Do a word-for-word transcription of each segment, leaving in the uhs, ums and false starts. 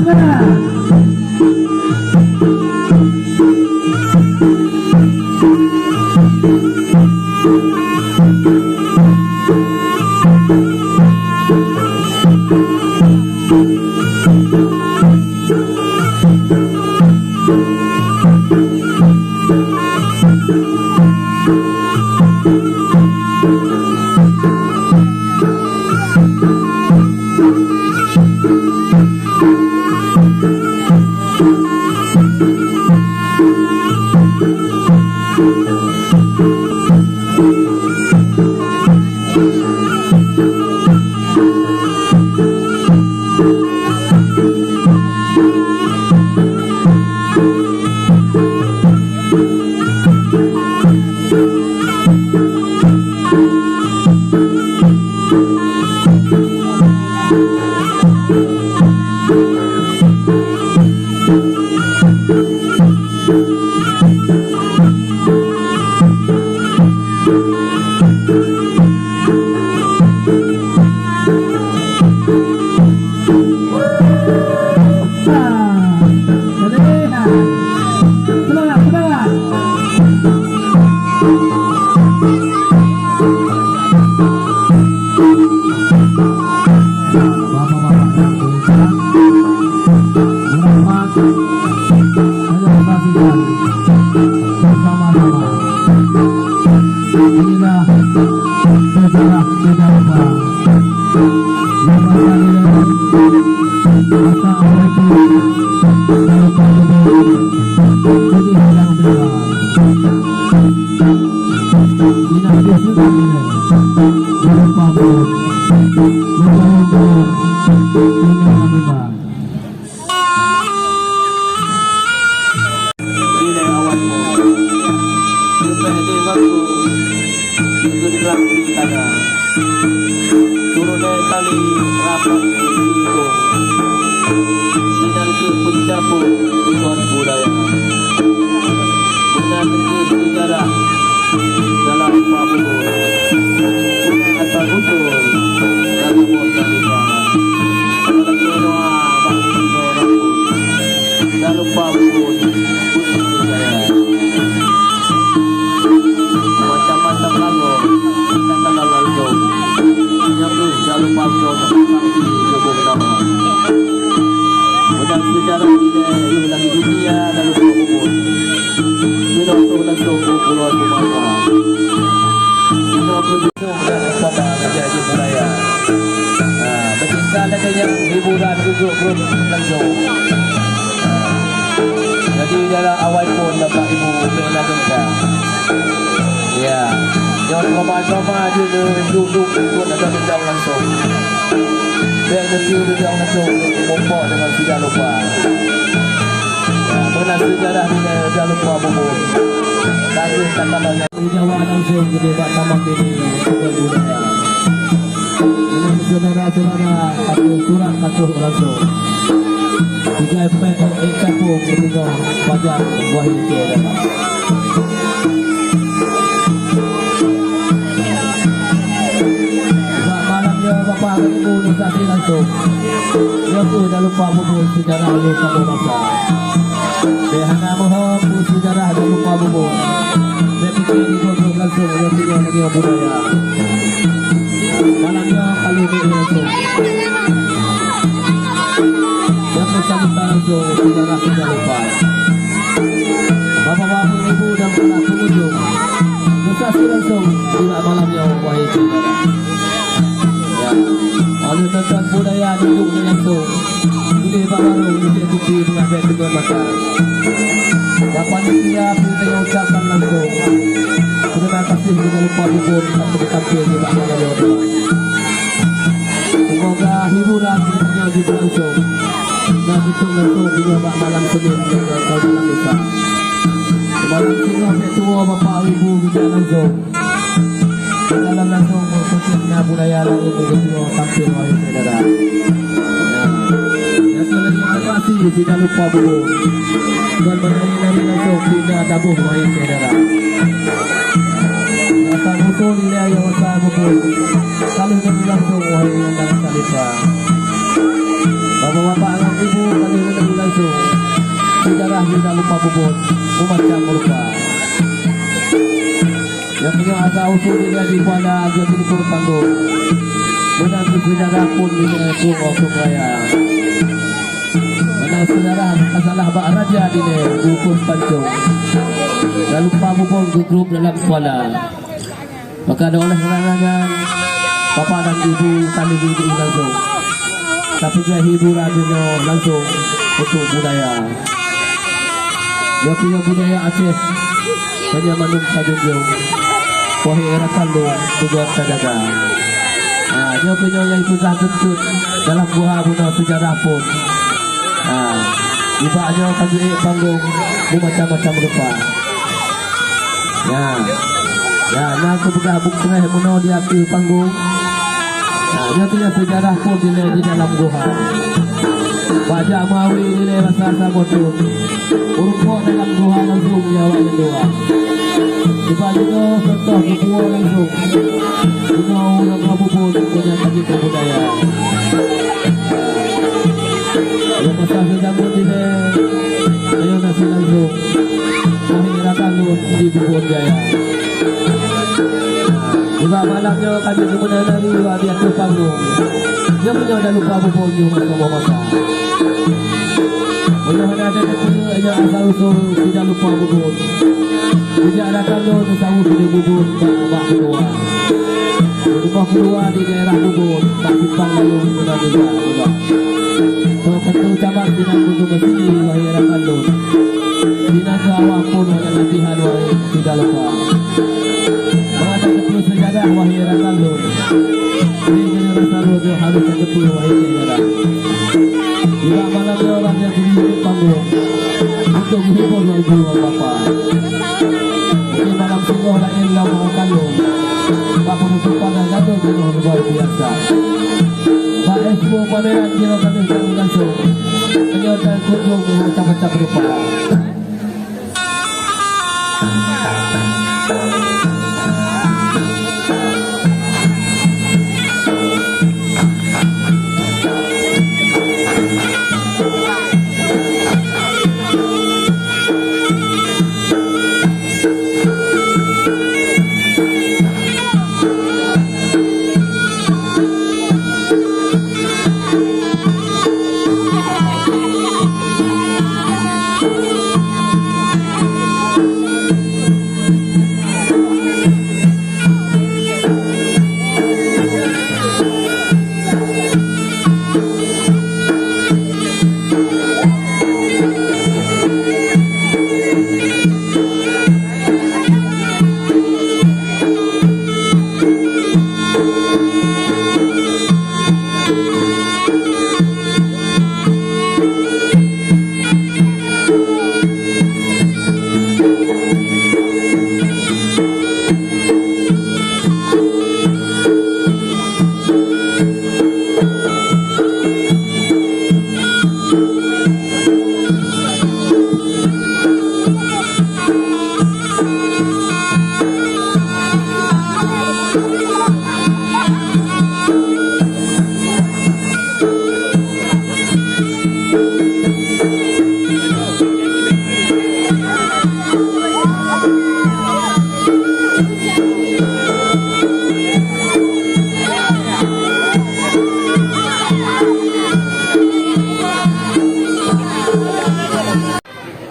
Semangat, semangat. Bapak-bapak dan pemirsa, merapat, saya saksikan bersama-sama. Inilah sejarah tidak lupa. Yang mana nilai masa awal itu tidak lupa, jadi hilang benar. Nilai dia hilang benar. Lupa belum. Lupa belum. Ini yang lupa. Ilée awai mo, leupah di waktu geudrang di tana. Turun dari tali rapat di lingkung. Sinan keu peucabut ikon budaya. Meunan keu seujarah dalam pabulon. Bukan asal usul, lalu buat dari bawah. Kalau keu doa, bak tiga rambut. Jangan lupa bubur, bubur saya. Macam-macam lagu, kita kenal langsung. Yang tu, jangan lupa bubur, tapi bubur nama. Mudah sejarah di daerah lagi dunia, jangan lupa bubur. Bila tu langsung ke Pulau Sumatera. Bila tu Pada menjadi budaya. Ha, berkisar lagèe nyan hiburan duduk grup langsung. Ha, jadi dalam awai pun Bapak Ibu bèk na gentar. Ya, nyoe drama-drama jeuet duduk pun ada bidang langsung. Bèk keuti bidang langsung mupok dengan sida lupa. Ya, meunan seujarah nilai jangan lupa bubur. Lagi kata banyak. Jawa langsung jadi bak taman mini, bukan budaya. Dengan saudara-saudara, satu surat, satu langsung. Tiga empat, eh, kampung, ketika pajak, wahai ke dalam. Bak malam nyoe, Bapak Ibu, saksi langsung. Nyoe pun jangan lupa bubur sejarah oleh kampung bangsa. Deh hana meuho pun sejarah jangan lupa bubur. Saya pikir di bubur langsung, yang punya lagi budaya. Malam nyoe kali ini langsung. Yang bersama langsung, sejarah jangan lupa. Bapak-bapak, ibu dan para pengunjung, saksi langsung di malam nyoe, wahai saudara. Ya. Oleh nonton budaya duduk di langsung. Ini Pak Baru, ini T V, dengan saya dengan mata. Bapak Nitya, kita ucapkan langsung. Terima kasih, jangan lupa bubur, sampai tampil di Pak Baru. Semoga hiburan yang dilangsung. Nah, kita langsung juga bak malam Senin, kita tahu dalam desa. Malam Senin, saya tua Bapak Ibu, kita langsung. Dalam langsung berkhususnya budaya lain begitu tampil, wahai saudara. Ya. Yang terima kasih tidak lupa bubur. Dan menari-nari langsung tidak tabuh, wahai saudara. Datang betul nilai yang besar bubur. Kalau dari langsung, wahai yang dan salita. Bapak-bapak dan ibu, kami Tidak lupa bubon, memacam rupa. Nyang meunyoe asai usul dilèe di Kuala Agung di Puruk Tanggong. Meunan seujarah pun dilèe Sungai Sungai Raya. Meunan seujarah masalah bak raja dilèe bungkôh pancong. Tidak lupa bubon geugrôp dalam kuala. Maka oleh karena nyan, Bapak dan Ibu kami beri langsung. Tapi hiburan nyoe langsung untuk budaya. Nyoe keuh budaya Aceh, hanya mandum tajunjung. Wahai rakan lôn, peugöt tajaga. Ha, nyoe keuh nyang peugah teuteuet dalam guha bunoe seujarah pun. Ha, nibak nyoe ka geuék panggong meumacam-macam rupa. Ya. Ya, na keupeugah bukreh meunoe di ateueh panggong. Ya, nyoe keuh seujarah pun dilèe di dalam guha. Bak jak meuawi dilèe rasa saboh thon. Ureueng dalam guha langsung nyawa nyan dua. Sebab jinoe contoh geupuwoe langsung. Jinoe ureueng bubon punya kaji budaya. Nyang pasah seujameun dilèe, ayo nasi langsung. Kami rakan lôn di Bubon Jaya. Nibak malam nyoe kami geumeunang nari luar biasa panggung. Nyoe meunyoe dah lupa bubon nyoe masa boh masa. Meunyoe hana ada teupeu, nyoe asal usul tidak lupa bubon. Tidak ada kandung bersama di Bubon bak, bak keluar. Rumah keluar di daerah Bubon, bak simpang layong guna juga, juga. Soe keutu camat sinan kutu meusini, wahai rakan lôn. Sinan keu awak phon nyang latihan, wahai tidak lupa. Maka keutu seujadah, wahai rakan lôn. Ini jadi rasa lôn harus keutu, wahai seujadah. Nibak malam nyoe lagèe bri panggung untuk menghibur ibu dan bapa. Di malam singoh laén lam malam kandung, bak penutupan dan gadoh jinoe luar biasa. Bak expo pameran jinoe kami langsung menyertai kunjung macam-macam rupa.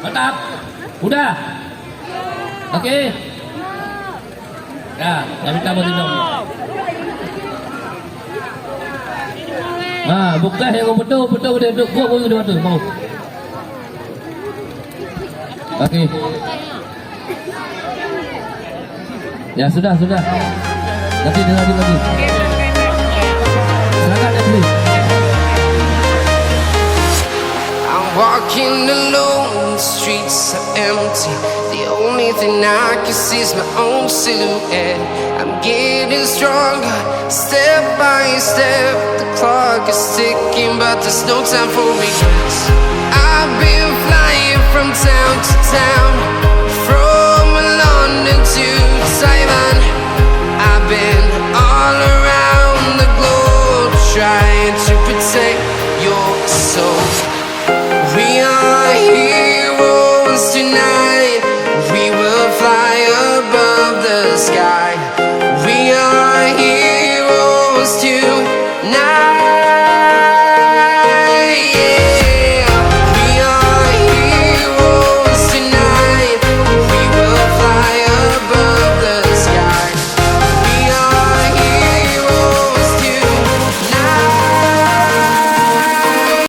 Mantap. Udah. Oke. Ya, dah minta bagi dong. Ha, bukan yang betul, betul, betul, betul. Gua, gua, gua, gua, gua. Oke. Ya, sudah, sudah. Nanti dia lagi, lagi. Silakan, Jeffrey. I'm walking alone, the streets are empty. The only thing I can see is my own silhouette. I'm getting stronger, step by step. The clock is ticking, but there's no time for regrets. I've been flying from town to town, from London to Taiwan. I've been all around the globe trying to protect